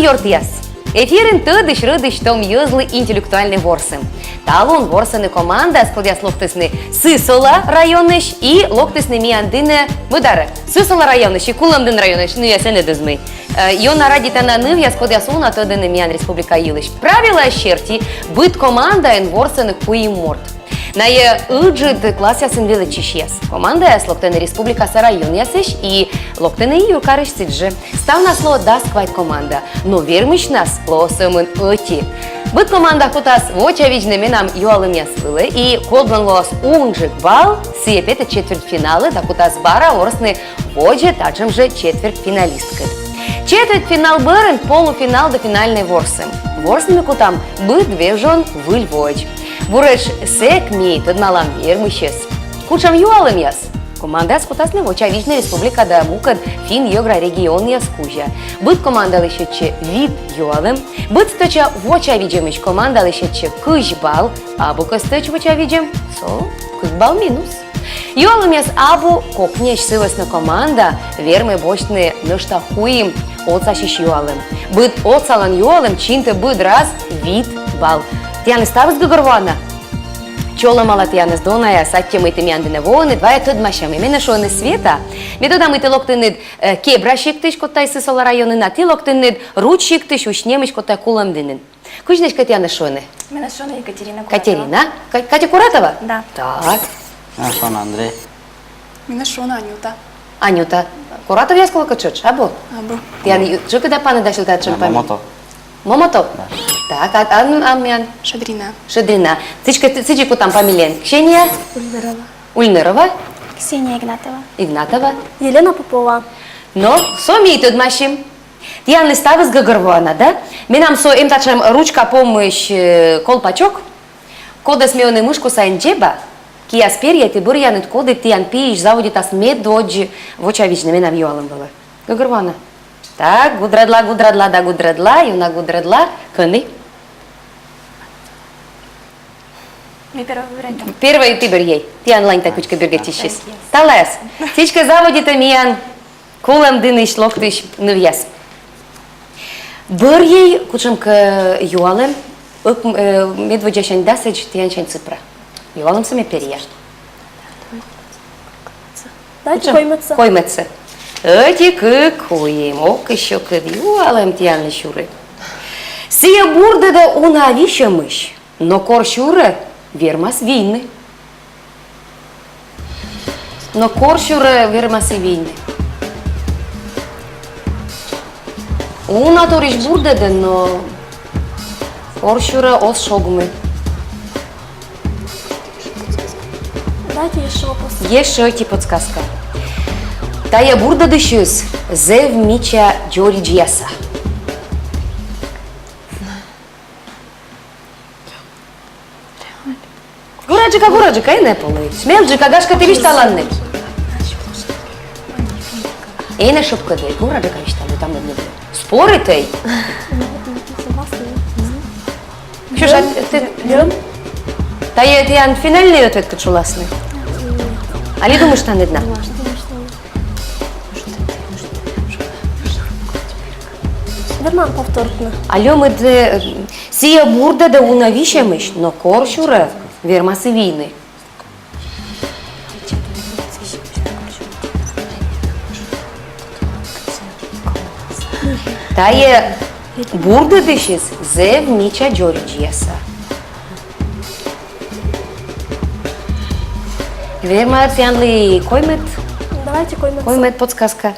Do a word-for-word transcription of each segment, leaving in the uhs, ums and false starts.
Тортъяс. Эфирын тӧдысь-рӧдысь том йӧзлы интеллектуальнӧй ворсӧм. Талун ворсӧны командаяс, кодъяс локтісны Сысола районысь и локтісны миян дінӧ, мӧдарӧ, Сысола районысь и Кулӧмдін районысь, нывъяс, эн ӧд мый. Э, ёна радейтана нывъяс, кодъяс уна тӧдӧны миян республика йылысь. Правилӧяс серти быд командаын ворсӧны куим морт. Найӧ ыджыд классъясын велӧдчысьяс. Командаяс локтӧны республикаса районъясысь и локтӧны и юркарысь сідзжӧ. Ставнас лоӧ дас квайт команда, но вермысьнас лоӧ сӧмын ӧти. Быд команда кутас вочавидзны менам юалӧмъяс вылӧ, и кодлӧн лоас унджык балл, сійӧ петӧ четвертьфиналӧ да кутас бара ворсны водзӧ татшӧм жӧ четвертьфиналисткӧд. Четвертьфинал бӧрын полуфинал да финальнӧй ворсӧм. Ворсны ми кутам быд вежон выль воӧдз. Буретш сэк ми тӧдмалам вермысьӧс. Кутшӧм юалӧмъяс? Командаяс кутасны вочавидзны республика да мукӧд финн-йӧгра регионъяс кузя. Быд командалы сетчӧ вит юалӧм. Быд стӧча вочавидзӧмысь командалы сетчӧ кызь балл, абу кӧ стӧч вочавидзӧм, со кык балл минус. Юалӧмъяс абу кокниӧсь, сы вӧсна команда вермӧ босьтны нӧшта куим отсасьысь юалӧм. Быд отсалан юалӧм чинтӧ быд раз вит балл. Тіянлы ставыс гӧгӧрвоана. Чолӧмала тіянӧс, донаяс, аттьӧ, мый ті миян дінӧ воӧны. Вай тӧдмасям, менӧ шуӧны Света. Ме тӧда, мый ті локтінныд, э, Кебра сиктысь, код тай Сысола районын, а ті локтінныд Руч сиктысь, Усть-Немысь, код тай Кулӧмдінын. Кыдз нӧшта тіянӧс шуӧны? Менӧ шуӧны Екатерина Куратова. Катерина? Ка-, Катя Куратова? Да. Так. Менӧ шуӧны Андрей. Менӧ шуӧны Анюта. Анюта. Куратовъяс колӧ кӧ тшӧтш, абу? Абу. Тіян ю-, тшӧкыда паныдасьлытӧ тшӧтш память. Момотов. Момотов? Да. Так, а, а, а миян? Шадрина. Шадрина. Сідзи кӧ, сідзи кутам фамилияӧн. Ксения? Ульнырова. Ульнырова. Ксения Игнатова. Игнатова. Елена Попова. Но, со ми тӧдмасим. Тіянлы ставыс гӧгӧрвоана, да? Менам со эм татшӧм ручка помысь, э, колпачок, кодӧс ме ӧні мышку сайын дзеба, кияс перъя, ті бӧръянныд, коді тіян пиысь заводитас медводз вочавидзны менам юалӧм вылӧ. Гӧгӧрвоана? Так, гудрадла, гудрадла да гудрадла, ёна гудрадла, кӧні? Ми первой выбираем. Первой ті бӧръяй. Тіянлань тай кутшӧмкӧ бергӧдчысьыс. Талас. Сідзкӧ, заводитӧ миян Кулӧмдінысь локтысь нывъяс. Бӧрйӧй кутшӧмкӧ юалӧм, ӧк-, э, медводдзасянь дасӧдз тіянсянь цифра. Юалӧмсӧ ме перъя. Давайте коймӧдсӧ. Коймӧдсӧ. Ӧти, кык, куим, ок, ещё кык юалӧм тіянлы сюри. Сійӧ бурдӧдӧ уна висьӧмысь, но кор сюрӧ, вермас вийны. Но кор сюрӧ, вермас и вийны. Унаторйысь бурдӧдӧ, но кор сюрӧ, оз шогмы. Давайте ещё вопрос. Ещё ӧти подсказка. Тайӧ бурдӧдысьыс зэв мича дзоридзьяса. Гораджыка, гораджыка, энӧ полӧй. Смелджыка, гашкӧ, ті висьталанныд. Энӧ шӧпкӧдӧй, гораджыка висьталӧй, там ӧд нин. Споритӧй. Ксюша, ті... Тайӧ тіян финальнӧй ответкӧд шуласны? Али думыштанныд на? Вермам повторитны. Алло, мый, э, сійӧ бурдӧдӧ уна висьӧмысь, но кор сюрӧ, вермас и вийны. Тайӧ бурдӧдысьыс зэв мича дзоридзьяса. Верма тіянлы коймӧд. Давайте коймӧд. Коймӧд подсказка.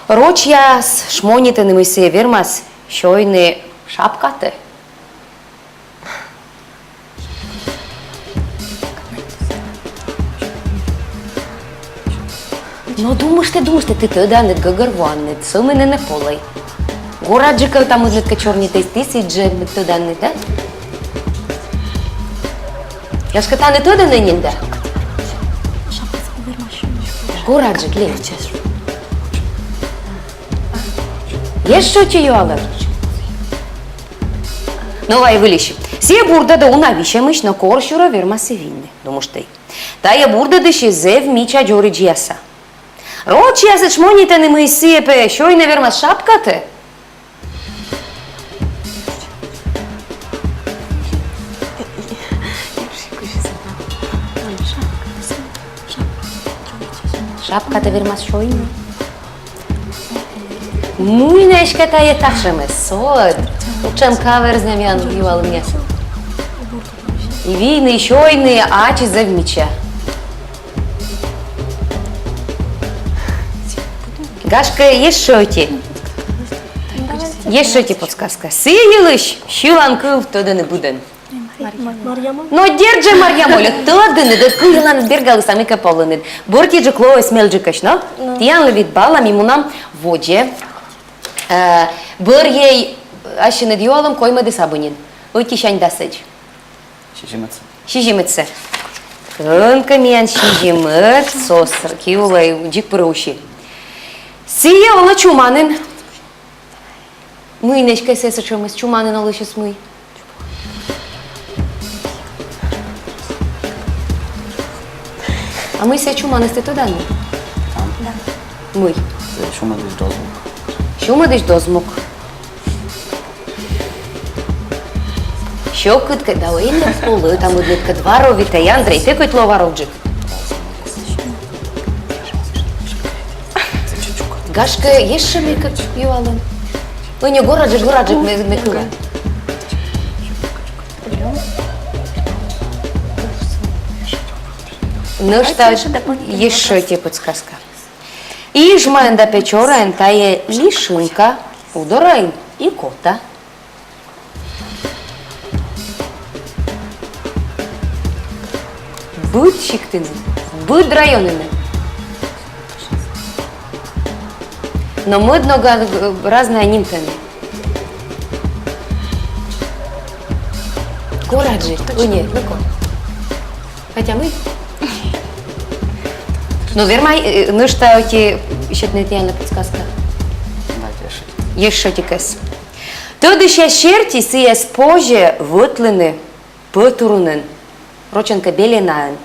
Рочьяс шмонитӧны, мый сійӧ вермас сёйны шапкатӧ. Но думыштӧй, думыштӧй, ті тӧданныд, гӧгӧрвоанныд, сӧмын энӧ полӧй. Гораджыка там ӧднӧдкӧ сёрнитӧй, ті сідзжӧ тӧданныд, да? Гашкӧ, тані тӧдӧны нин, да? Гораджык, ле. Ещӧ ӧти юалӧм. Но вай выльысь. Сійӧ бурдӧдӧ уна висьӧмысь, но кор сюрӧ, вермас и вийны. Думыштӧй. Тайӧ бурдӧдысьыс зэв мича дзоридзьяса. Рочьясыд шмонитӧны, мый сійӧ пӧ сёйны вермас шапкатӧ. Рапкатӧ вермас сёйны. Мый нӧ эськӧ тайӧ татшӧмыс, сод? Кутшӧм каверзнӧ миян юалӧмъяс. И вийны, и сёйны, ачыс зэв мича. Гашкӧ, ещӧ ӧти. Ещӧ ӧти подсказка. Сійӧ йылысь сьыланкыв тӧдӧны быдӧн. Но дерт жӧ, Марья Моль, тӧдӧны, да кыйланныд бергаліс, а мыйкӧ пӧвлінныд. Бӧртиджык лоис мелджыкӧсь, но? Тіянлы вит балл, а ми мунам водзӧ. Э, бӧрйӧй ассьыныд юалӧм коймӧдыс абу нин. Ӧтисянь дасӧдз. Сизимӧдсӧ. Сизимӧдсӧ. Кӧнкӧ миян сизимӧд, со ки улӧ дзик пыр уси. Сійӧ олӧ чуманін. Мый нӧ эськӧ сійӧ сэтшӧмыс, чуманін олысьыс мый? А мый сійӧ чуманыс, ті тӧданныд? Да. Мый? Сійӧ сюмӧдысь дозмук. Сюмӧдысь дозмук. Сьӧкыдкӧ да, ой, нӧ полӧ, там ӧд нӧ кӧть варовитӧй, Андрей, тэ кӧть ло варовджык. Гашкӧ, ещӧ мыйкӧ юалӧм? Ӧні, гораджык, гораджык, ме, ме кыла. Нӧшта ещӧ ӧти подсказка. Ижмаын да Печораын тайӧ лишынка, Удораын и Кота. Быд сиктын, быд районын. Но мӧд ногӧн, э, разнӧя нимтӧны. Гораджык, ӧні, ну-ка. Хотя бы. Но верман, э, нӧшта ӧти сетны тіянлы подсказка. Дайте ещӧ. Ещӧ ӧтикӧс. Тӧдысьяс серти, сійӧс позьӧ вӧтлыны пӧ турунын, рочӧн кӧ беленаӧн,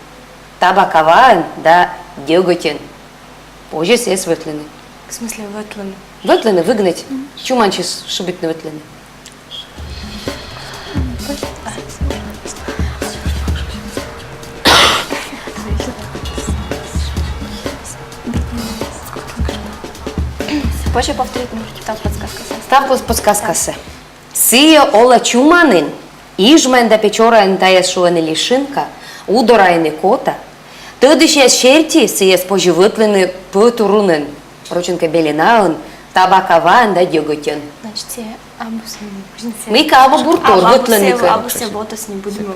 табака ваӧн да дёгӧтьӧн. Позьӧ сійӧс вӧтлыны. В смысле вӧтлыны? Вӧтлыны, выгнать. Мгм. Чуманчис шыбитны, вӧтлыны. Позьӧ повторитны став подсказкасӧ? Став пос-, подсказкасӧ. Сійӧ олӧ чуманін, Ижмаын да Печораын тайӧс шуӧны лишынка, Удораын и Кота. Тӧдысьяс серти, сійӧс позьӧ вӧтлыны пӧ турунын, рочӧн кӧ беленаӧн, табака ваӧн да дёгӧтьӧн. Значит, сійӧ абу сійӧ. Мыйкӧ абу буртор, вӧтлыны кӧ. Абу сійӧ вотӧс ни быдмӧ.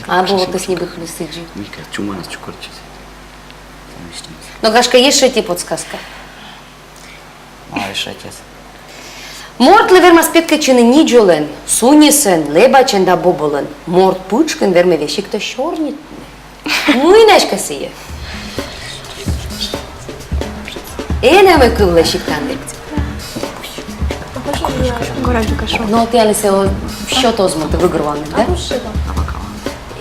Абу вотӧс ни быдмӧ сідзи. Мыйкӧ чуманыс чукӧртчис. Но гашкӧ, ещӧ ӧти подсказка. А, ещӧ ӧтиыс. Мортлы вермас петкӧдчыны нидзолӧн, сунисӧн, лэбачӧн да боболӧн. Морт пытшкын вермӧ весигтӧ сёрнитны. Мый нӧ эськӧ сійӧ? Энӧ мый кывлӧ сиктанын. Гораджык, а шуӧ. Но тіянлы сійӧ счёт оз мунты, выигрыванныд, да?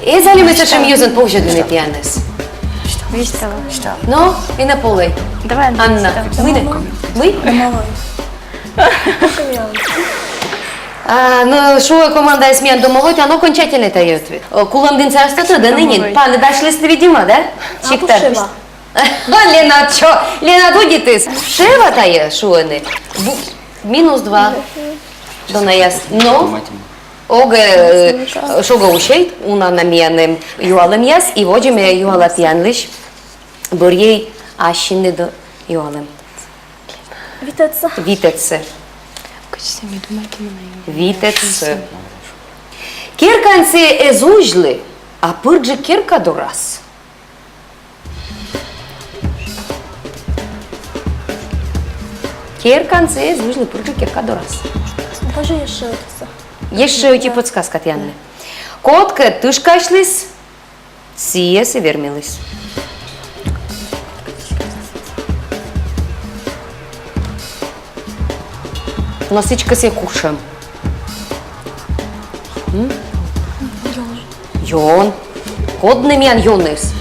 Эз али мый сэтшӧм йӧзӧн повзьӧдлыны тіянӧс. Висьтала. Но, Инна полӧй. Давай, Анна. Анна. Мый нӧ? Мый? Домовой. А, но шуӧ командаыс миян домовой, а но окончательнӧй тайӧ ответ. О, кулӧмдінсаястӧ тӧдӧны нин. Домовой. Паныдасьлісны, видимо, да? Сиктад. Лена, чё? Лена удитіс. Шева тайӧ, шуӧны. Бу-, минус два. Донаяс. Но. Ог, э, шуам, усьӧй, уна на миян эм юалӧмъяс, и водзӧ ме юала тіянлысь бӧрйӧй ассьыныд юалӧм. Витӧдсӧ. Витӧдсӧ. Витӧдсӧ. Керкаын сійӧ эз узьлы, а пырджык керка дорас. Керкаын сійӧ эз узьлы, пырджык керка дорас. Даже ещӧ ӧтиыс. Ещӧ ӧти подсказка тіянлы. Кодкӧ тышкасьліс, сійӧс и вермиліс. Но сідзкӧ, сійӧ кутшӧм? М? Ён. Код нӧ миян ёныс?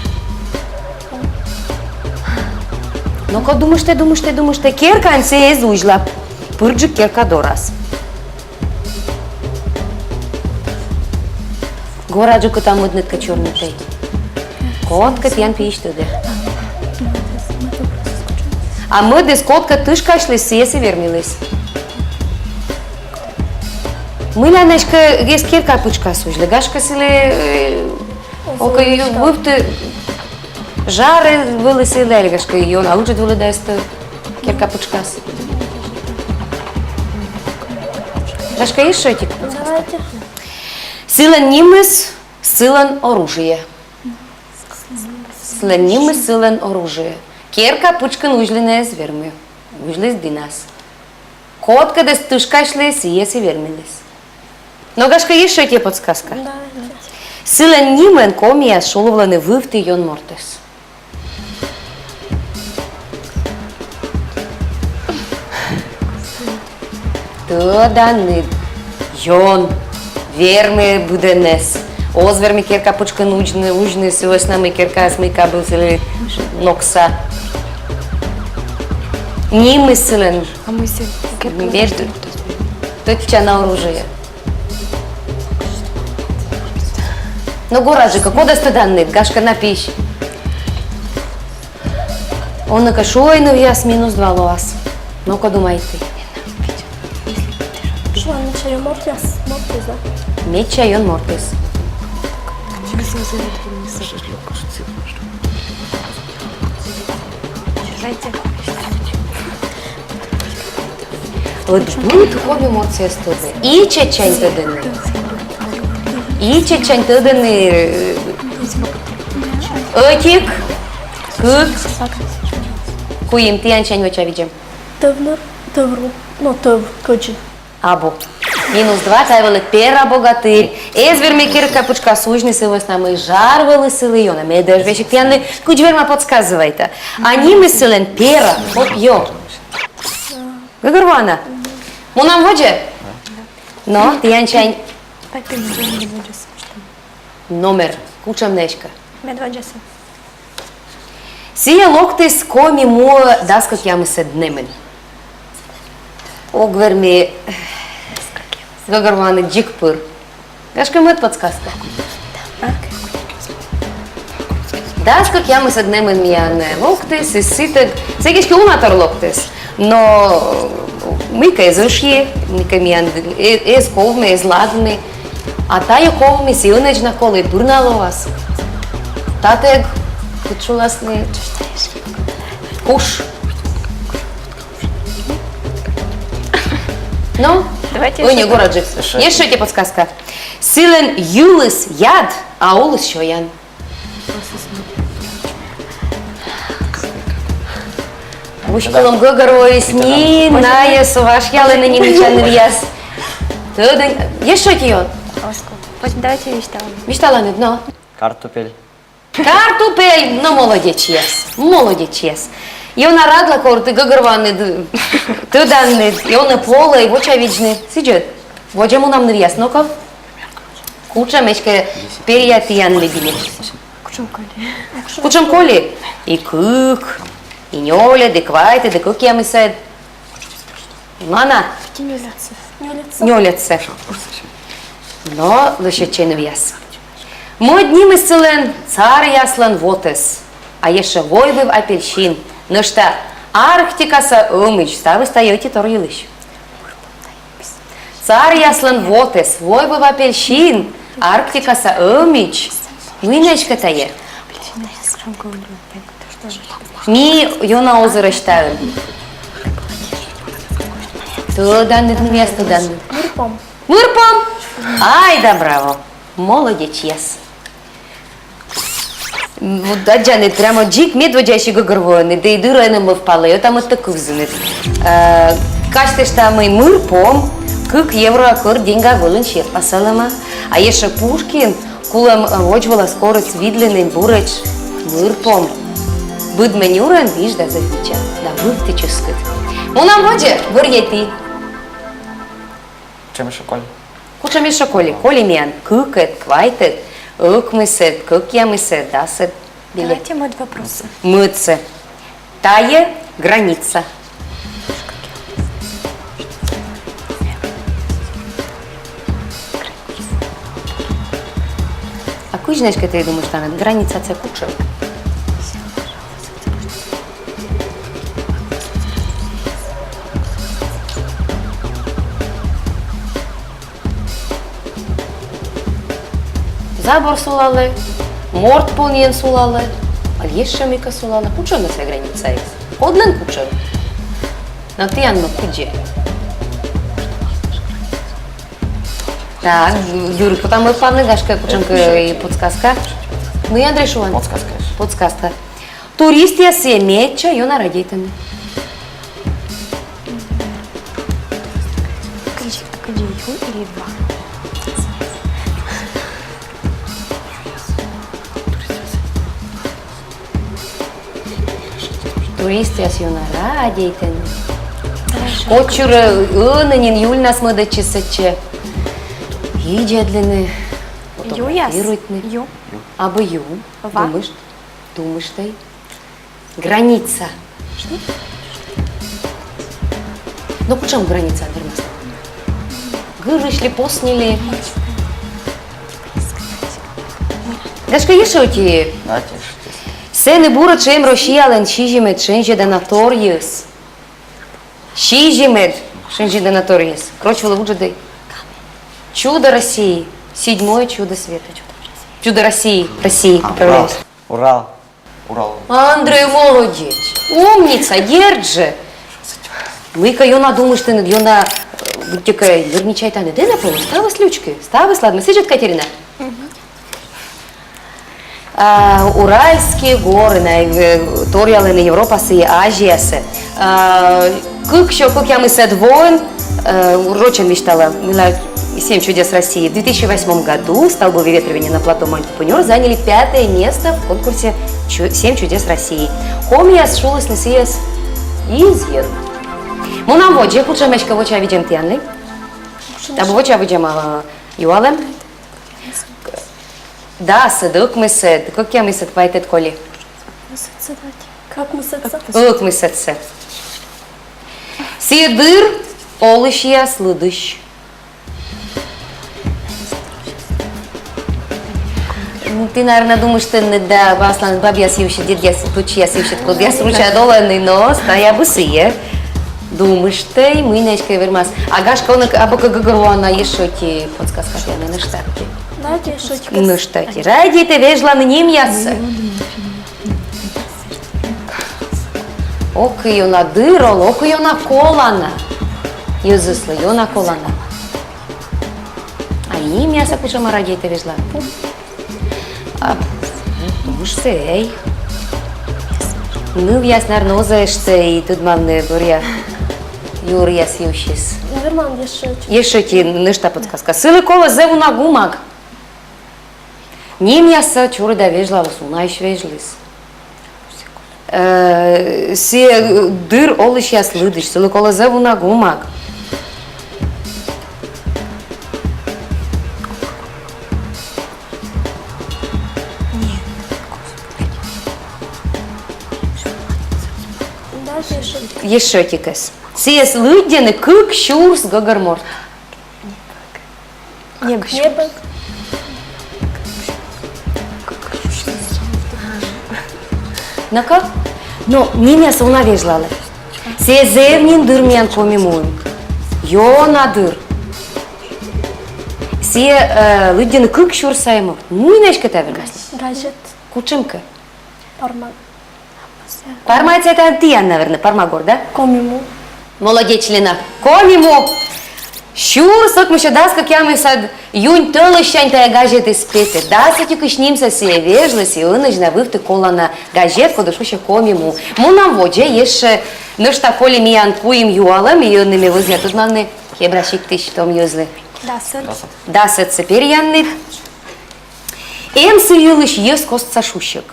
Но-ка, думыштӧй, думыштӧй, думыштӧй. Керкаын сійӧ эз узьлы, пырджык керка дорас. Гораджык, кытӧн мӧдныд кӧ сёрнитӧй. Кодкӧ тіян пиысь тӧдӧ. А мӧдыс кодкӧ тышкасьліс, сійӧс и вермиліс. Мыйла нӧ эськӧ эз керка пытшкас узьлы, гашкӧ, сылы, э, окота вывті жар вӧлі сылы, али, гашкӧ, ёна ыджыд вӧлі да эз тӧд керка пытшкас. Гашкӧ, ещӧ ӧтик. Давайте. Сылӧн нимыс — сылӧн оружие. Сылӧн нимыс — сылӧн оружие. Керка пытшкын узьлыны эз вермы. Узьліс дінас. Кодкӧ дінас тышкасьліс, сійӧс и вермиліс. Но, гашкӧ, ещӧ ӧти подсказка. Да, да. Сылӧн нимӧн комияс шулывлӧны вывті ён мортӧс. Тӧданныд, ён вермӧ быдӧнӧс. Оз вермы керка пытшкын узьны, узьны сы вӧсна, мый керкаыс мыйкӧ абу сылы нокса. Нимыс сылӧн. А мый сійӧ керка? Между. Тӧдчана оружие. Но гораджык, кодӧс тӧданныд, гашкӧ, на пиысь. Онӧ кӧ шуӧй, нывъяс, минус два лоас. Но-ко, думайтӧй. Шуӧй, медся ён мортыс, мортыс, да? Медся ён мортыс. Ӧд быд коми мортсӧ эз тӧдӧй. Ичӧтсянь тӧдӧны. Ичӧтсянь тӧдӧны. Ӧтик, кык, куим. Тіянсянь вочавидзӧм. Тӧвныр, тӧвру, но тӧв кӧдзыд. Абу. Минус два, тайӧ вӧлі Пера богатырь. Эз вермы керка пытшкас узьны сы вӧсна, мый жар вӧлі сылы ёна. Ме дерт весиг тіянлы кыдз верма подсказывайта. А нимыс сылӧн Пера, копьё. Гӧгӧрвоана? Мунам водзӧ? Но, тіянсянь номер. Кутшӧм нӧ эськӧ? Медводдзасӧ. Сійӧ локтіс Коми муӧ дас кӧкъямысӧд нэмын. Ог вермы гӧгӧрвоны дзик пыр. Гашкӧ, мӧд подсказка. Дас кӧкъямысӧд нэмын миян локтіс, и сытӧг, сэк эськӧ уна тор локтіс. Но мыйкӧ эз ӧшйы, мыйкӧ миян э-, эз ковмы, эз ладны. А тайӧ ковмис, и ӧнӧдз на колӧ, и пыр на лоас. Татӧг, кыдз шуласны, куш. Но, давайте ӧні ещё гораджык. Ещё. Ещё ӧти подсказка. Сылӧн йылыс яд, а олыс сёян. Вуж кылӧм гӧгӧрвоис ни, найӧ со вашъялӧны ни, мича нывъяс. Тӧдан, ещё ӧти ён. Давайте висьталам. Висьталам, но. Картупель. Картупель, но молодечьяс, молодечьяс. Ёна радла, кор ті гӧгӧрвоанныд, тӧданныд, ёна полӧй вочавидзны. Сідз ӧд. Водзӧ мунам, нывъяс, но-ко. Кутшӧм эськӧ перъя тіянлы билет? Кутшӧм коли. Кутшӧм коли? И кык, и нёльӧд, и квайтӧд, и кӧкъямысӧд. Мана? Нёльӧдсӧ. Нёльӧдсӧ. Но лӧсьӧдчӧй, нывъяс. Мӧд нимыс сылӧн царьяслӧн вотӧс, а ещӧ войвыв апельсин. Нӧшта Арктикаса ӧмидз, ставыс тайӧ ӧти тор йылысь. Царьяслӧн вотӧс, войвыв апельсин, Арктикаса ӧмидз. Мый нӧ эськӧ тайӧ? Ми ёна озырӧсь таын. Тӧданныд, нывъяс, тӧданныд. Мырпом. Мырпом! Ай да браво! Молодечьяс! Вот, аддзанныд, прямо дзик медводдзаысь гӧгӧрвоанныд, да и дыр энӧ мӧвпалӧй, ӧта-мӧдтӧ кывзінныд. Э, казьтышта, мый мырпом кык евроа кӧр деньга вылын серпасалӧма. А ещӧ Пушкин кулӧм, э, водзвылас корис видлыны буретш мырпом. Быдмӧ нюрӧн виж да зӧк мича, да вывті чӧскыд. Мунам водзӧ, бӧръя ті. Кутшӧм ещӧ коли? Кутшӧм ещӧ коли? Коли миян кыкӧд, квайтӧд, ӧкмысӧд, кӧкъямысӧд, дасӧд билет. Давайте мӧд вопросӧ. Мӧдсӧ. Тайӧ граница. А кыдз нӧ эськӧ ті думыштанныд, границасӧ кутшӧм? Абор сулалӧ, морт понйӧн сулалӧ, али ещӧ мыйкӧ сулалӧ. Кутшӧм сійӧ границаыс? Кодлӧн кутшӧм? Но тіян но кыдзи? Так, дыр кутам ӧтпавны, гашкӧ, кутшӧмкӧ и подсказка. Ну и Андрей шуан. Подсказка. Подсказка. Туристъяс сійӧ медся ёна радейтӧны. Кыдзи, кыдзи, ю или два? Туристъяс ёна радейтӧны. Кодсюрӧ ӧні нин юльнас мӧдӧдчис сэтчӧ видзӧдлыны, юяс, фотографируйтны. Ю. Абу ю. Ва. Думышт, думыштӧй. Граница. Что? Ну, кутшӧм граница, вермас? Гырысь ли, посни ли? Гашкӧ, ещӧ ӧти. Знаете, что? Сэні буретш эм Россиялӧн сизимӧд шензьӧдана торйыс. Сизимӧд шензьӧдана торйыс. Короче, вылӧ вуджӧдӧй. Чудо России. Седьмое чудо света. Чудо России. России, а, поправляюсь. Урал. Урал. Урал. Андрей, молодец. Умница, дерт жӧ. Мыйкӧ ёна думыштінныд, ёна, э, быттьӧкӧ нервничайтанныд. Да, напевно, ставыс лючки. Ставыс ладмӧ. Сідз ӧд, Катерина? А, Уральские горы, на, э, торъялӧны Европасӧ и Азиясӧ. А, кык сё кӧкъямысӧд воын, э, рочӧн висьтала, мыйла «Семь чудес России». В две тысячи восьмом году столбы выветривания на плато Монтипунёр заняли пятое место в конкурсе чу-, «Семь чудес России». Комияс шулісны сійӧс изйӧн. Мунам водзӧ, кутшӧм эськӧ вочавидзӧм тіянлы. Абу вочавидзӧм, а юалӧм. Дасӧд, ӧкмысӧд, кӧкъямысӧд, квайтӧд коли. Ӧкмысӧдсӧ. Ӧкмысӧдсӧ. Сійӧ дыр олысьяс лыдысь. Ну, ті, наверно, думыштінныд да, асланыд бабъяс йывсьыд, дедъяс, пӧчьяс йывсьыд, кодъяс ручаӧ олӧны, но тайӧ абу сійӧ. Думыштӧй, мый нӧ эськӧ вермас. А гашкӧ, он абу кӧ гӧгӧрвоана, ещӧ ӧти подсказка тіянлы нӧшта. Давайте ещё ещё. Нӧшта ӧти. Радейтӧ вежлавны нимъяссӧ. Ок ёна дыр олӧ, ок ёна колана. Йӧзыслы ёна колана. А нимъяссӧ кутшӧма радейтӧ вежлавны? А, думыштӧй. Нывъяс, наверно, оз эштӧй тӧдмавны бӧръя юӧръяс йывсьыс. Наверно, ещё ещё. Ещӧ ӧти нӧшта подсказка. Сылы колӧ зэв уна гумаг. Нимъяссӧ чорыда вежлаліс, унаысь вежліс. Э, сійӧ, э, дыр олысьяс лыдысь, сылы колӧ зэв уна гумаг. Ещӧ ӧтикӧс. Сійӧс лыддьӧны кык сюрс гӧгӧр морт. Небӧг. Небӧг. Но-ко? Но нимъяссӧ уна вежлалӧ. Сійӧ зэв нин дыр миян Коми муын. Ёна дыр. Сійӧ, э, лыддьӧны кык сюрс сайӧ морт. Мый нӧ эськӧ тайӧ вермас? Газет. Кутшӧмкӧ? Парма. Парма — сійӧ тіян, наверно, Парма гор, да? Коми му. Молодеч, Лена. Коми му. Сюрс ӧкмыссё дас кӧкъямысӧд юнь тӧлысьсянь тайӧ газетыс петӧ. Дас ӧтикысь нимсӧ сійӧ вежліс, и ӧнӧдз на вывті колана газет, коді шусьӧ «Коми му». Мунам водзӧ, ещӧ нӧшта коли миян куим юалӧм, и ӧні ме вӧзъя тӧдмавны Кебра сиктысь том йӧзлы. Дасӧд. Дасӧдсӧ перъянныд. Эм сы йылысь йӧзкостса шусьӧг.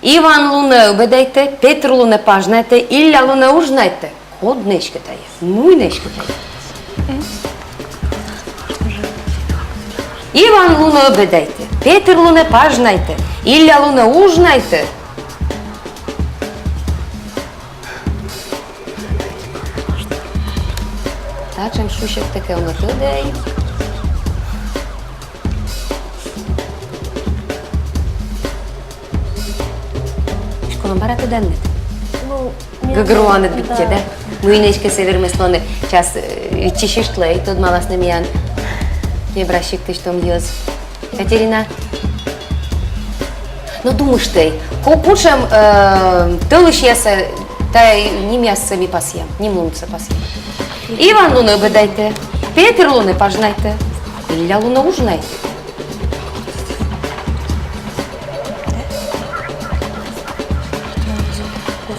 Иван лунӧ ӧбедайтӧ, Петыр лунӧ пажнайтӧ, Илля лунӧ ужнайтӧ. Код нӧ эськӧ тайӧ? Мый нӧ эськӧ тайӧ? Иван лунӧ ӧбедайтӧ, Петыр лунӧ пажнайтӧ, Илля лунӧ ужнайтӧ. Татшӧм шусьӧгтӧ кӧ он тӧдӧй. Школаын бара тӧданныд? Ну, гӧгӧрвоанныд быттьӧ, да? Мый нӧ эськӧ сійӧ вермас лоны. Час, э, виччысьыштлӧ, и тӧдмаласны миян Кебра сиктысь том йӧз. Катерина? Но думышт тай, ко-, кутшӧм, э, тӧлысьясӧс тайӧ нимъяссӧ ми пасъям, ним лунсӧ пасъям. Иван лунӧ ӧбедайтӧ, Петыр лунӧ пажнайтӧ, Илля лунӧ ужнайтӧ.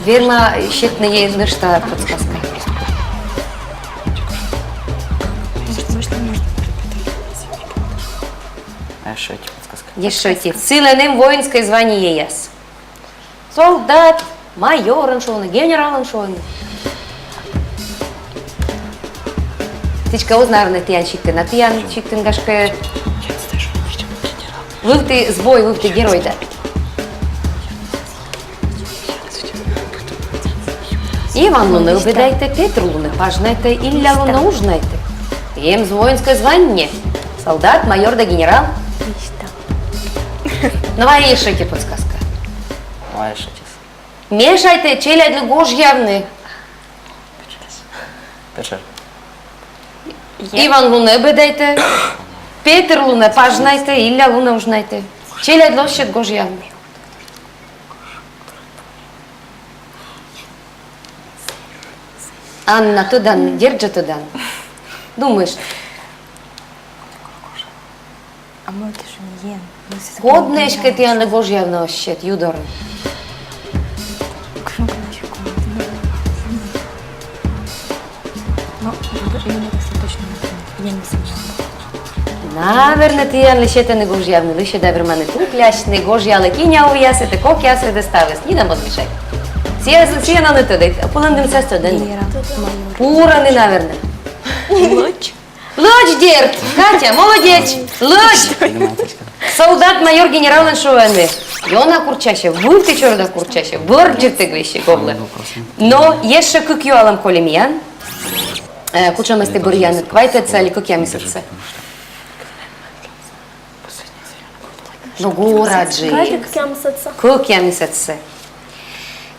Верма сетны нӧшта подсказка. А ещӧ ӧти подсказка. Ещӧ ӧти. Сылӧн эм воинскӧй званиеяс. Солдат, майорӧн шуӧны, генералӧн шуӧны. Сідзкӧ, оз, наверно, тіян сиктын, а тіян сиктын, гашкӧ, вывті збой, вывті герой да. Иван лунӧ ӧбедайтӧ, Петыр лунӧ пажнайтӧ, Илля лунӧ ужнайтӧ. Эм воинскӧй звание. Солдат, майор да генерал. Но вай ещӧ ӧти подсказка. Вай ещӧ ӧти. Мешайтӧ челядьлы гожъявны. Петыр. Иван лунӧ ӧбедайтӧ, Петыр лунӧ пажнайтӧ, Илля лунӧ ужнайтӧ. Челядьлы оз сет гожъявны. Анна, тӧдан, дерт жӧ тӧдан. Думышт. А мый тайӧ шуӧны? Код нӧ эськӧ тіянлы гожъявны оз сет ю дорын? Наверно, тіянлы сетӧны гожъявны, лӧсьӧда верманныд туплясьны, гожъялӧ киняувъясыд, кокъясыд да ставыс. Нинӧм оз мешайт. Сійӧ, сійӧ нӧ тӧдӧ, пулӧмдінсяыс тӧдӧны. Генерал, майор. Пурӧны, наверно. Лӧдз? Лӧдз, дерт! Катя, молодец! Лӧдз! Солдат, майор, генералӧн шуӧны. Ёна курччасьӧ, вывті чорыда курччасьӧ, бӧр дзирдӧг весиг овлӧ. Но ещӧ кык юалӧм коли миян. Э, кутшӧмӧс ті бӧръянныд, квайтӧдсӧ али кӧкъямысӧдсӧ? Но, гора жӧ. Квайтӧд кӧкъямысӧдсӧ. Кӧкъямысӧдсӧ.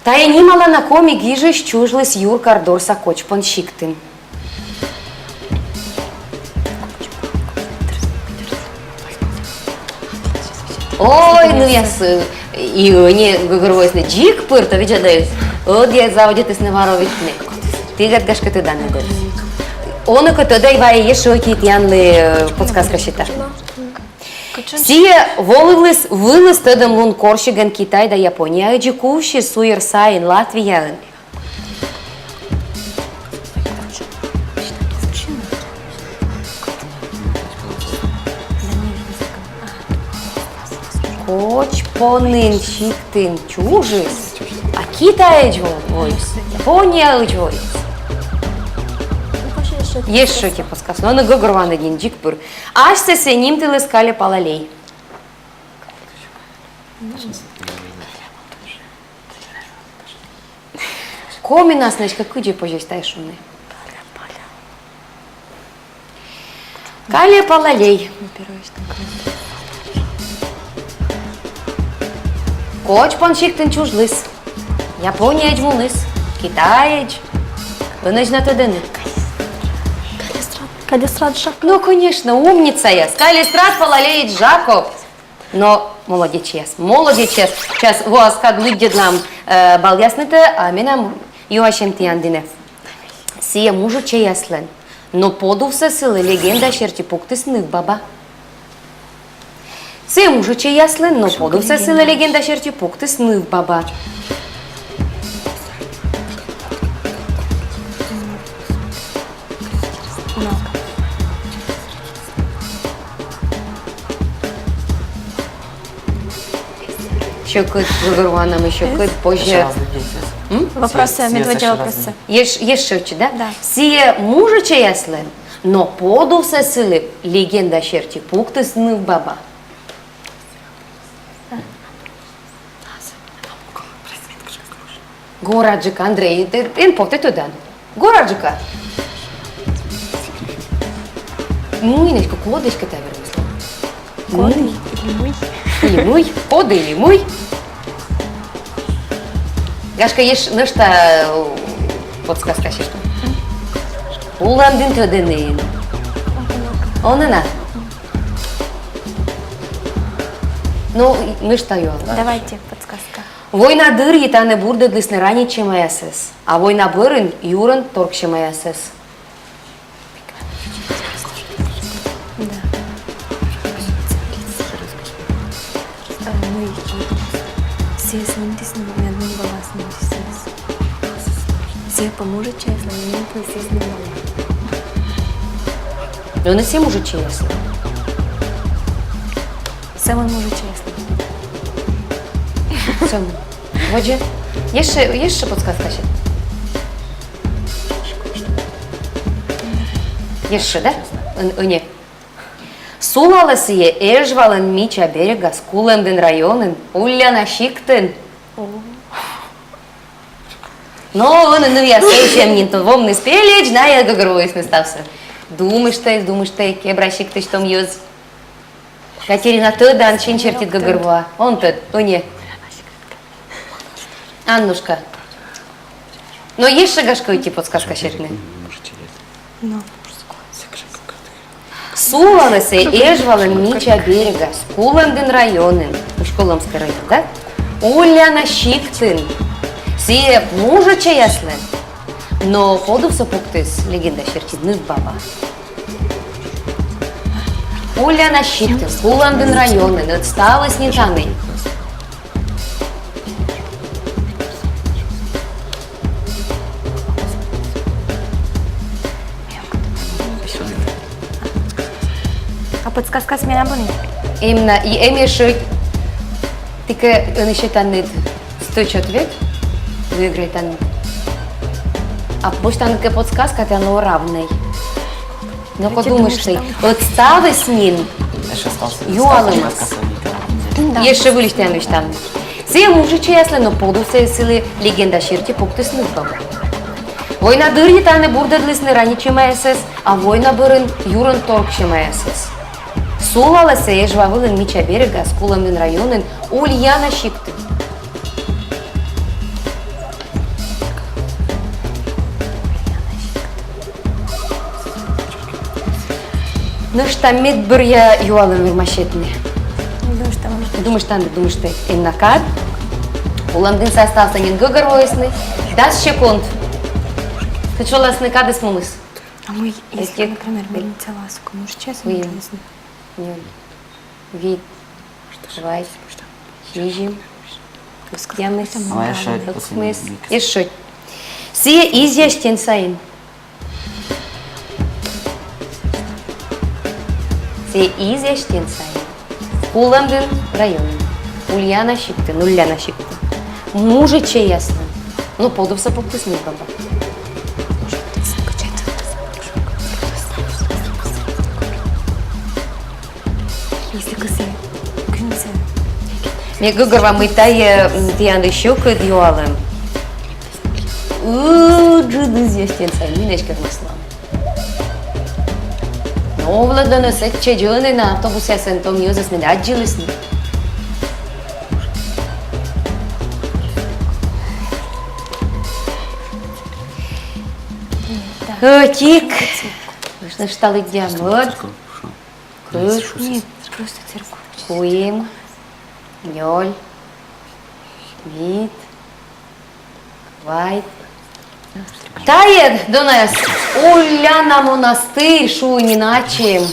Тайӧ нималана коми гижысь чужліс юркар дорса Кочпон сиктын. Ой, нывъяс, и ӧні гӧгӧрвоисны дзик пыр, то видзӧдӧй. Ӧдйӧ заводитісны варовитны. Тіян, гашкӧ, тӧданныд. Онӧ кӧ тӧдӧй, вай ещӧ ӧти тіянлы, э, подсказка сета. Сійӧ волывліс вылыс тӧдӧмлун корсигӧн Китайда Японияӧдз, кувсис суйӧр сайын Латвияын. Кочпонын сиктын чужис, а Китайӧдз во-, воис, Японияӧдз воис. Ещӧ ӧти подсказка. Но, но, гӧгӧрвоанныд нин дзик пыр. Асьсӧ сійӧ нимтыліс Кале Палалей. Комиӧнас нӧ эськӧ кыдзи позьӧ тайӧс шуны? Кале Палалей. Кочпон сиктын чужліс. Японияӧдз муніс. Китайӧдз. Ӧнӧдз на тӧдӧны. Каллистрат Жаков. Ну, конечно, умницаяс. Каллистрат Палалеич Жаков. Но молодечьяс, молодечьяс. Час воас кад лыддьӧдлам, э, балъяснытӧ, а менам юасьӧм тіян дінӧ. Сійӧ мужичӧйяслӧн, но подувсӧ сылы, легенда серти, пуктіс нывбаба. Сійӧ мужичӧйяслӧн, но подувсӧ сылы, легенда серти, пуктіс нывбаба. Сьӧкыд гӧгӧрвоана, мый сьӧкыд позьӧ. М? Вопросы, медводдза вопросы. Ещ-, ещӧ ӧтчыд, да? Да. Сійӧ мужичӧйяслӧн, но подувсӧ сылы, легенда серти, пуктіс нывбаба. Гораджык, Андрей, тэ, эн пов, тэ тӧдан. Гораджыка. Мый нӧ эськӧ, код эськӧ та вермас? Код или мый? Или мый? Код или мый? Гашкӧ, ещӧ нӧшта, э, подсказка сета. Олӧмдін тӧдӧны. Онӧ на. Ну, нӧшта юал. Давайте, подсказка. Война дырйи тані бурдӧдлісны ранитчӧмаясӧс, а война бӧрын юрӧн торксьӧмаясӧс. Да. Э, ну и сійӧс нинтісны, миян нывбабаӧс нинтіс сійӧс. Сійӧ пӧ мужичӧйяслӧн нинтіс сійӧс нывбаба. Но не сійӧ мужичӧйяслӧн. Сӧмын мужичӧйяслӧн. Сӧмын. Водзӧ. Ещӧ, ещӧ подсказка сет. Ещӧ, да? Ӧн-, ӧні. Сулалӧ сійӧ Эжвалӧн мича берегас, Кулӧмдін районын, Ульяна сиктын. О. Но ӧні нывъяс сэтшӧм нин то вомныс пельӧдз, найӧ гӧгӧрвоисны ставсӧ. Думыштӧй, думыштӧй, Кебра сиктысь том йӧз. Катерина, тӧдан, син серти гӧгӧрвоа. Он тӧд, ӧні. Аннушка. Но ещӧ, гашкӧ, ӧти подсказка сетны. Но. Сулалӧ сійӧ Эжвалӧн мича берегас, Кулӧмдін районын, Усть-Кулӧмскӧй район, да? Ульяна сиктын. Сійӧ мужичӧйяслӧн. Но подувсӧ пуктіс, легенда серти, нывбаба. Ульяна сиктын, Кулӧмдін районын, ӧд ставыс нин тані. А подсказкаыс менам абу нин? Эм на, и эм ещӧ, тіян кӧ ӧні сетанныд стӧч ответ, выиграйтанныд. А босьтанныд кӧ подсказка, тіян лоӧ равнӧй. Но-ка, думыштӧй. Ӧд ставыс нин. Ещё остался. Юалӧмыс. Да. Ещӧ выльысь тіян висьтавны. Сійӧ мужичӧйяслӧн, но подувсӧ сылы, легенда серти, пуктіс нывбаба. Война дырйи тані бурдӧдлісны ранитчӧмаясӧс, а война бӧрын юрӧн торксьӧмаясӧс. Сулалӧ сійӧ Эжва вылын мича берегас, Кулӧмдін районын, Ульяна сиктын. Нӧшта медбӧръя юалӧм верма сетны. Думыштан. Думыштан, думыштӧй. Эм на кад. Кулӧмдінса ставсӧ нин гӧгӧрвоисны. Дас секунд. Кыдз шуласны, кадыс мунас. А мый, если, например, мельницала сокӧ мужичӧйяс, мый? Нёль. Вит. Квайт. Сизим. Кӧкъямыс. Ӧкмыс. Ещӧ. Сійӧ изъястӧн сайын. Сійӧ изъястӧн сайын. Кулӧмдін районын. Ульяна сиктын, Ульяна сиктын. Мужичӧйяслӧн. Но подувсӧ пуктіс нывбаба. Если кӧсъя, кӧсъя. Ме гӧгӧрвоа, мый тайӧ, м, тіянлы сьӧкыд юалӧм. Ыджыд изъястӧн сайын, нин эськӧ вӧсна. Но овлӧдлӧны сэтчӧдз ӧні на автобусъясын том йӧзӧс, мед аддзылісны. Ӧтик. Нӧшта лыддям. Мӧд. Кык. Нет, просто церковь. Куим. Нёль. Вит. Квайт. Тайӧ, донаяс, Ульяна монастырь, шуи нин ачым.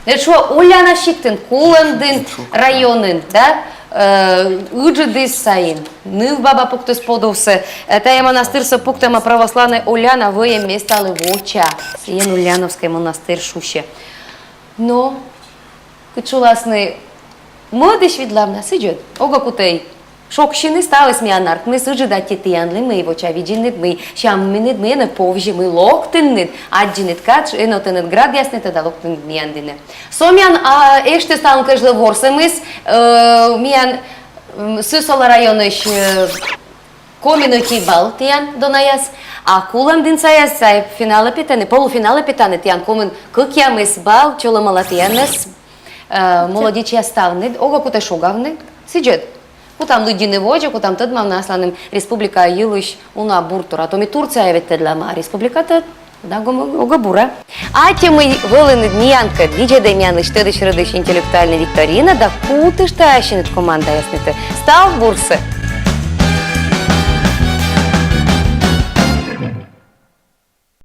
Нӧ шуӧ, Ульяна сиктын, Кулӧмдін районын, да, э, ыджыдыс сайын. Нывбаба пуктіс подувсӧ. Э, тайӧ монастырсӧ пуктӧма православнӧй Ульяна вӧйӧ месталы воча. Сійӧн Ульяновскӧй монастырь шусьӧ. Но кыдз шуласны, мӧдысь видлам на, сідз ӧд? Ог кутӧй шогсьыны, ставыс миян артмис. Ыджыд аттьӧ тіянлы, мый вочавидзинныд, мый сямминныд, мый энӧ повзьӧ, мый локтінныд, аддзинныд кад, энӧ тӧданныд градъяснытӧ да локтінныд миян дінӧ. Со миян, а, эштіс талун кежлӧ ворсӧмыс, э, миян, м, Сысола районысь, э, комын ӧти балл тіян, донаяс, а Кулӧмдінсаяс сайӧ финалӧ петӧны, полуфиналӧ петӧны тіян комын кӧкъямыс балл, чолӧмала тіянӧс, э, молодечьяс ставныд, ог кутӧй шогавны, сідз ӧд? Кутам лыддьыны водзӧ, кутам тӧдмавны асланым республика йылысь уна буртор, а то ми Турцияӧ ветлӧдлам, а республика тӧд. Да, гом-, ог-, огӧ бура. Аттьӧ, мый вӧлінныд миянкӧд, видзӧдӧй миянлысь тӧдысь-рӧдысь интеллектуальнӧй викторина да кутыштӧй ассьыныд командаяснытӧ. Став бурсӧ!